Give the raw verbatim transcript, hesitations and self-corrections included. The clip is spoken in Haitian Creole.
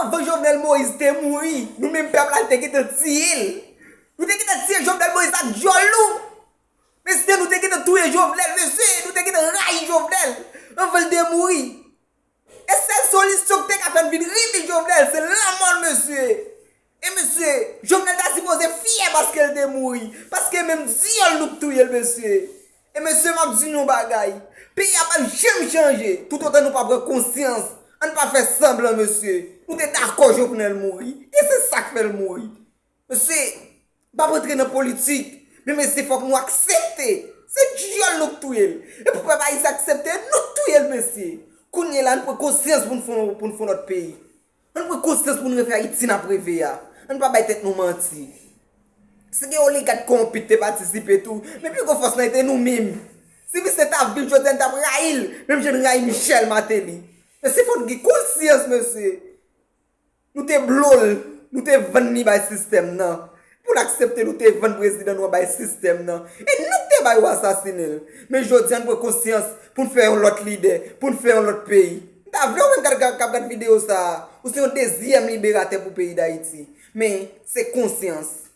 Anvan Jovenel Moïse te mouri, nou menm pèp la, nou te gentan tiye l. Nou te gentan tiye Jovenel Moïse ak dyòl nou. Mesye, nou te gentan touye Jovenel, mesye, nou te gentan rayi Jovenel anvan l te mouri. E sèl solisyon ki te ka fè n vin renmen Jovenel, se lanmò l, mesye. E mesye, Jovenel ta sipoze fyè paske l te mouri. Paske menm dyòl nou k touye l, mesye. E mesye, m ap di nou yon bagay. Peyi a p ap janm chanje toutotan nou pa pran konsyans. Ann pa fè sanblan, mesye. Nou te dakò Jovenel mouri. E se sa k fè l mouri. Mesye, m p ap rantre nan politik. Men mesye, fòk nou aksepte. Se dyòl nou k touye l. E pou pèp ayisyen aksepte, nou k touye l, mesye. Kounye la, ann pran konsyans pou n fè, pou n fè yon lòt peyi. Ann pran konsyans pou n refè Ayiti n ap reve a. Ann pa bay tèt nou manti. Si gen oligat kowonpi ki te patisipe tou, men pi gwo fòs lan te nou menm. Si misye t ap viv jodi a, n t ap rayi l, menm jan n rayi Michel Martelly. Mesye, fò n gen konsyans, mesye. Nou te blo l, nou te vann li bay sistèm nan. Pou l aksepte nou te vann prezidan nou an bay sistèm nan. E nou k te bay yo asasinen l. Men jodi a, n pran konsyans pou n fè yon lòt lidè, pou n fè yon lòt peyi. M ta vle ou menm k ap gad videyo sa a, ou se yon dezyèm liberatè pou peyi Dayiti. Men, se konsyans.